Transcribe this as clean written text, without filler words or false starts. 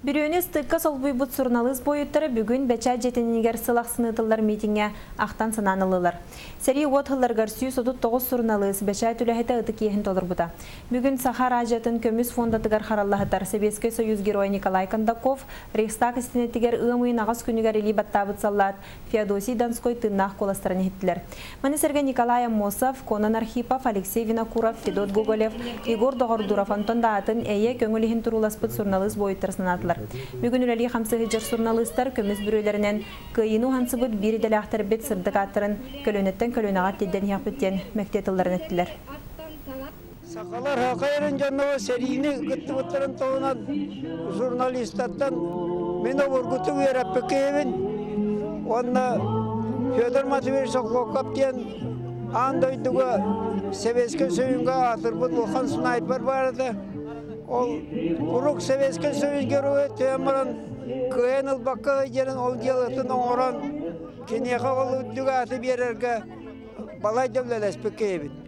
Бүрүөнү ыстыкка солбуйбут суруналыыс буойуттара бүгүн бэчээт дьиэтинигэр сыл ахсын ыытыллар миитиҥҥэ ахтан санаан ыллылар. Сэрии уот сылларыгар 139 суруналыыс бэчээт үлэһитэ ытык иэһин толорбута. Бүгүн Саха араадьыйатын көмүс фондатыгар хараллаһытар Сэбиэскэй Союз Геройа Николай Кондаков Рейхстаг истинэтигэр ыам ыйын аҕыс күнүгэр илии баттаабыт саллаат Феодосий Донской тыыннаах куоластарын иһиттилэр. Маны сэргэ Николай Аммосов, Конон Архипов, Алексей Винокуров, Федот Гоголев, Егор Доҕордуров, Антон Даатын эйэ көҥүл иһин турууласпыт суруналыыс буойуттар санаатылар. Бүгүн үлэлии хамсыһыдьар суруналыыстар көмүс бүрүөлэринэн кыайыыны уһансыбыт биир идэлээхтэрбит сырдык ааттарын көлүөнэттэн көлүөнэҕэ тиэрдэн иһиэхпит диэн мэктиэ тылларын эттилэр. Сахалар хахайрын дьонноро сэриини кыттыбыттарын туһунан журналистартан мин обургутук үөрэппиккиһибин уонна Федор Матвеевич Охлопков диэн аан дойдуга Советскай Союзга аатырбыт улахан снайпер баар этэ. Ол урук Советскай Союз геройа түһэн баран кыайан ылбакка сылдьарын ол дьыалатын оҥорон киниэхэ ол үрдүк ааты биэрэргэ балай да үлэлэспит киһибит.